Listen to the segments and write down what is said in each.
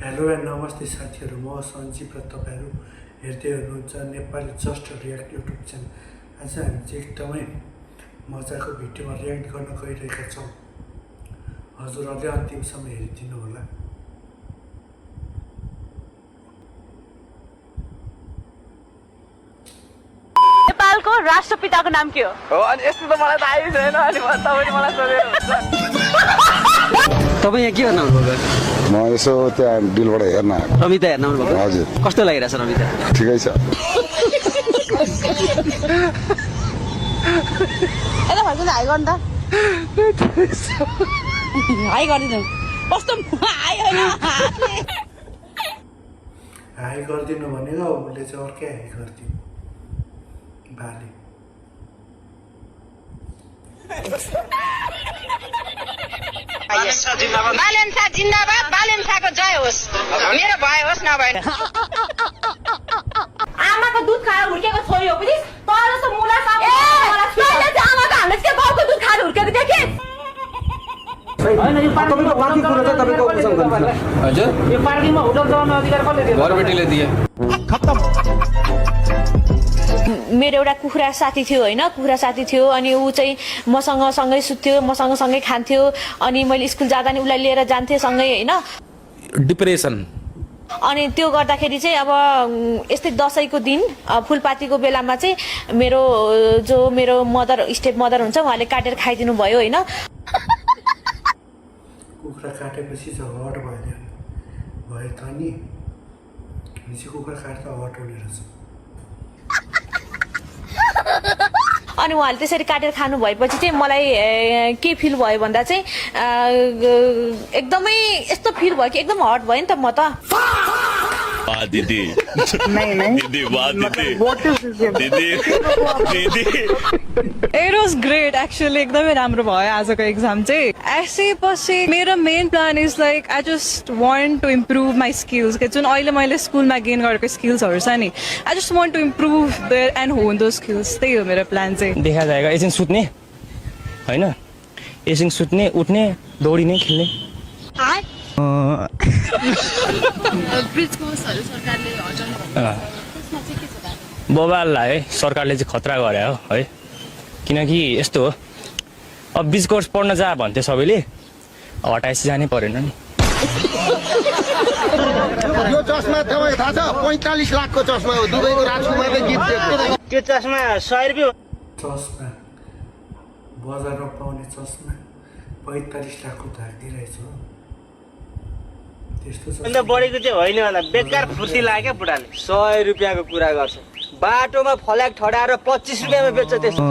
Hello and नमस्ते साथीहरू, म सञ्जीव र तपाईँहरू हेर्दै हुनुहुन्छ Nepali just react YouTube channel. आज हामी चाहिँ एकदमै मजाको भिडियोमा रियाक्ट गर्न गइरहेका छौँ। हजुरहरूले अन्तिमसम्म हेरिदिनु होला। नेपालको राष्ट्रपिताको नाम के हो? अनि यस्तो त मलाई थाहै छैन। अनि तपाईले मलाई सोधेर तपाईँ यहाँ के गर्न आउनुभएको? म यसो त्यहाँ डिलबाट हेर्न आएको। रमिता हेर्न आउनुभएको? हजुर। कस्तो लागिरहेछ रमिता? ठिकै छ। यता फर्किँदा हाई गर्नु त। हाई गरिदिनु। कस्तो हाई होइन। हाई गरिदिनु भनेको उसले चाहिँ अर्कै हाई गरिदिनु। बाले बालेन्सा जिन्दाबाद, बालेन्साको जय होस्। मेरो भए होस् नभए आमाको दुध खाएर हुर्केको छोरी हो पनि तर जस्तो मुला सामु मलाई छैन। आमाको हामीले के गाउँको दुध खाएर हुर्केको देखे? हैन, यो तपाईको बाँकी कुरा चाहिँ तपाईको उपयोग गर्नु। हजुर, यो पार्किङमा होटल चलाउने अधिकार कसले दियो? घरबेटीले दिए। खत्तम। मेरो एउटा कुखुरा साथी थियो होइन, कुखुरा साथी थियो। अनि ऊ चाहिँ मसँग सँगै सुत्थ्यो, मसँग सँगै खान्थ्यो। अनि मैले स्कुल जाँदा नि उसलाई लिएर जान्थेँ सँगै होइन। डिप्रेसन। अनि त्यो गर्दाखेरि चाहिँ अब यस्तै दसैँको दिन फुलपातीको बेलामा चाहिँ मेरो मदर स्टेप मदर हुन्छ, उहाँले काटेर खाइदिनु भयो होइन। कुखुरा काटेपछि चाहिँ हट भयो त नि। चाहिँ कुखुरा काट्दा हट हुने रहेछ। अनि उहाँले त्यसरी काटेर खानु भएपछि चाहिँ मलाई के फिल भयो भन्दा चाहिँ एकदमै यस्तो फिल भयो कि एकदम हट भयो नि त म त। दीदी दीदी वाह दीदी It was great actually. एकदमै राम्रो भयो आजको एक्जाम चाहिँ। ऐसे पछि मेरो main plan is like I just want to improve my skills के जुन अहिले मैले स्कुलमा गेन गरेको स्किल्सहरू छ नि, I just want to improve there and hone those skills. त्यही हो मेरो प्लान चाहिँ। देखा जाएगा एकछिन सुत्ने होइन, एकछिन सुत्ने, उठ्ने, दौडिने, खेल्ने। बबाललाई है सरकारले चाहिँ खतरा गरे हो है, किनकि यस्तो हो, अब ब्रिज कोर्स पढ्न जा भन्थे सबैले, अब हटाएपछि जानै परेन नि। यो चस्मा तपाईँ थाहा छ 45 लाखको चस्मा हो, दुबईको राजकुमारले गिफ्ट दिएको। त्यो चस्मा 100 रुपियाँ चस्मा बजारमा पाउने चस्मा 45 लाखको धाकिदिरहेछ। त्यस्तो अन्त बढेको चाहिँ होइन होला, बेकार फुर्ती लाग्यो बुढाले। 100 रुपियाँको कुरा गर्छ, बाटोमा फल्याक ठडाएर 25 रुपियाँमा बेच्छ त्यस्तो।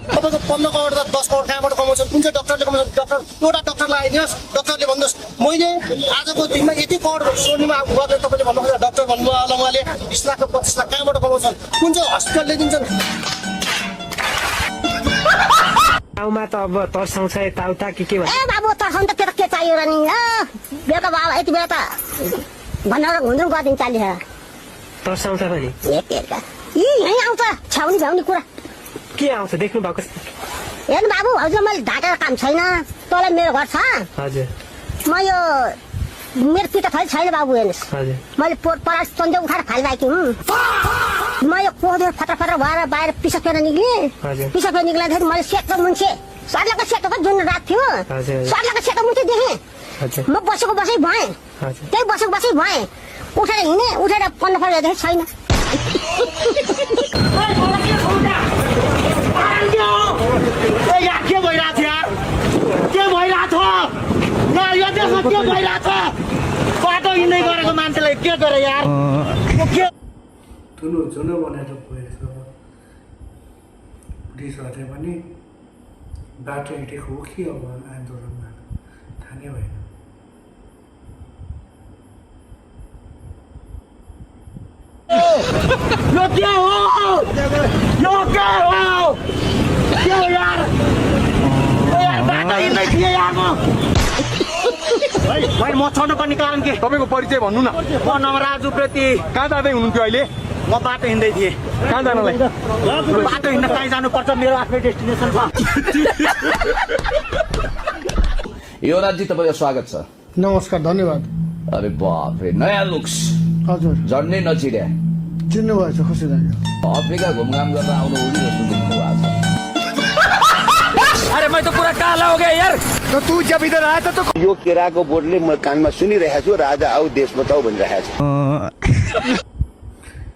तपाईँको 15 करोड त 10 करोड कहाँबाट कमाउँछन्? कुन चाहिँ डक्टरले कमाउँछ? डक्टर एउटा डक्टरलाई आइदिनुहोस्, डक्टरले भन्नुहोस् मैले आजको दिनमा यति करोड सोनीमा गरेर तपाईँले भन्नुहुन्छ, डक्टर भन्नुभयो होला उहाँले 20 लाख 25 लाख कहाँबाट कमाउँछन्? कुन चाहिँ हस्पिटलले दिन्छन्? गाउँमा त अब तर्साउँछ यताउता के भन्छ? ए बाबु तर्साउनु त के चाहियो र नि? बेलुका बाबा यति बेला त भनेर घुन्द्रुङ गरिदिनु चालिस। तर्साउँछ पनि यहीँ आउँछ छ्याउनी कुरा। के आउँछ देख्नु भएको? हेर्नु बाबु, हजुर मैले ढाँटेर काम छैन। तँलाई मेरो घर छ। हजुर म यो मेरो पिता थै छैन बाबु, हेर्नुहोस् हजुर। मैले परास चन्दै उठाएर फालिरहेको हुँ। म यो कोदो फटर भएर बाहिर पिसा फेर निक्लेँ। पिसा फेर निक्लिँदाखेरि मैले सेतो मुन्छे सर्लाको सेतोको जुन रात थियो, सर्लाको सेतो मुन्छे देखेँ। म बसेको बसै भएँ, त्यही बसेको बसै भएँ। उठेर हिँडेँ, उठेर पन्ध्र हेर्दाखेरि छैन। के भइरहेको थियो? के भइरहेको थियो? यो देशमा के भइरहेको छ? बाटो हिँड्दै गरेको मान्छेलाई के गरे यार? तुनु जुन बनाएर गएछ पुलिसहरूले पनि बाटो हिँडेको हो कि अब आन्दोलनमा थाहा नै भएन। यो के हो? यो के हो? के हो यार? बाटो हिँड्दै थिएँ यार म। म छोड्नु पर्ने कारण के? तपाईको परिचय भन्नु न। म नवराजु प्रति। कहाँ जाँदै हुनुहुन्थ्यो अहिले? म बाटो हिँड्दै थिएँ। कहाँ जानलाई? बाटो हिँड्न कहीँ जानुपर्छ, मेरो आफ्नै डेस्टिनेसन छ। युवराजी, तपाईँको स्वागत छ। नमस्कार, धन्यवाद। अरे बाप रे, नयाँ लुक्स हजुर, झन्डै नचिर्या। चिन्नु भएछ, खुसी लाग्यो। अफ्रिका घुमघाम गर्न आउनु उडी जस्तो देख्नु भएको छ। अरे मैं तो पूरा काला हो गया यार। तो तू जब इधर आया था तो यो केराको बोटले म कानमा सुनिरहेको छु, राजा आऊ देश बचाऊ भनिरहेको छु।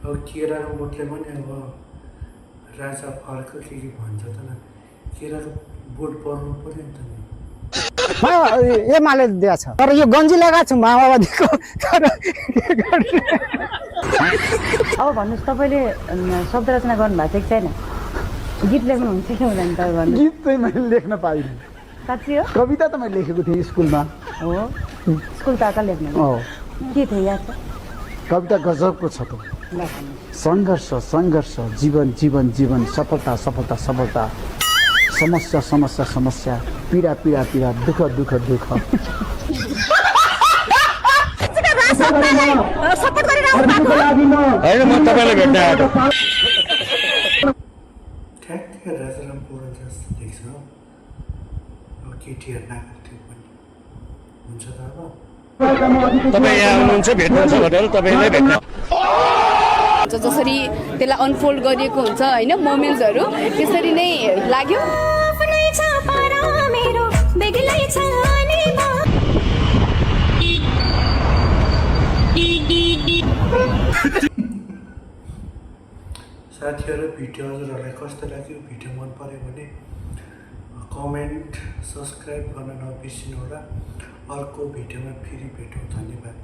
अब केराको बोटले पनि अब राजा फर्क के भन्छ त न, केराको बोट पर्नु पर्यो नि त नि। एमाले दिएछ, तर यो गन्जी लगाएको छु माओवादीको। अब भन्नुहोस्, तपाईँले शब्द रचना गर्नुभएको थियो कि छैन? गीत लेख्नुहुन्छ कि हुँदैन तपाईँ भन्नु? गीत चाहिँ मैले लेख्न पाइनँ। साँच्ची हो? कविता त मैले लेखेको थिएँ स्कुलमा। हो, स्कुल कहाँ लेख्नु? के थियो याद छ? कविता गजबको छ त। सङ्घर्ष सङ्घर्ष, जीवन जीवन जीवन, सफलता सफलता सफलता, समस्या समस्या समस्या, पीडा पीडा पीडा, दुःख दुःख दुःख। होइन म तपाईँलाई भेट्न आएको। ठ्याक्कै राजाराम पौडेल जस्तो देख्छ हो। अब केटीहरू नआएको थियो पनि हुन्छ त अब। तपाईँ यहाँ आउनुहुन्छ भेट्नुहुन्छ भनेर तपाईँलाई भेट्न। जसरी त्यसलाई अनफोल्ड गरिएको हुन्छ होइन, मोमेन्ट्सहरू त्यसरी नै लाग्यो। साथीहरू, भिडियो हजुरहरूलाई कस्तो लाग्यो? भिडियो मन पऱ्यो भने कमेन्ट, सब्सक्राइब गर्न नबिर्सिनु होला। अर्को भिडियोमा फेरि भेटौँ। धन्यवाद।